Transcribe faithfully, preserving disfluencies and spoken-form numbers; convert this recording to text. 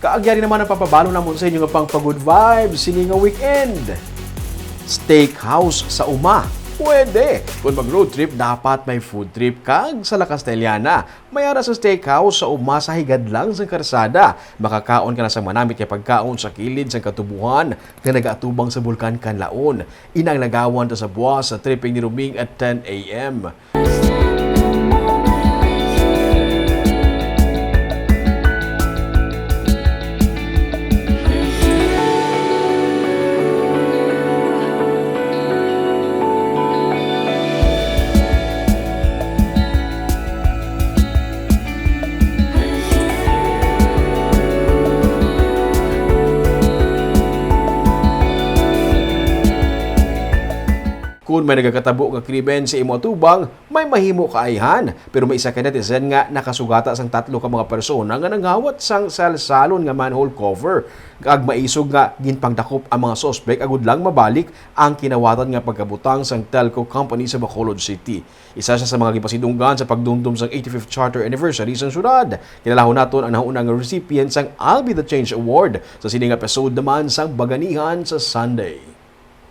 Kaagyari naman ang papabalo namon sa inyo nga pang pa-good vibes sini nga weekend. Steakhouse sa uma. Pwede! Kung mag-road trip, dapat may food trip kag sa La Castellana. May ara sa steakhouse sa uma sa higadlang sang karsada. Makakaon ka na sa manamit nga pagkaon sa kilid sang katubohan nga nagaatubang sa Bulkan Kanlaon. Ina ang lagawan ta sa buwas sa tripping ni Roming at ten a m. Kung may nagakatabo nga krimen sa imo atubang, may mahimo ka ayhan. Pero may isa ka netizen nga nakasugata sang tatlo ka mga persona nga nanghawat sang salsalon nga manhole cover, kag maisog nga ginpangdakop ang mga suspek agud lang mabalik ang kinawatan nga pagkabutang sang telco company sa Bacolod City. Isa siya sa mga gipasidunggan sa pagdumdom sang eighty-fifth Charter Anniversary sang syudad. Kilalaon naton ang nahauna nga recipient sang I'll Be the Change Award sa sini nga episode naman sang Baganihan sa Sunday.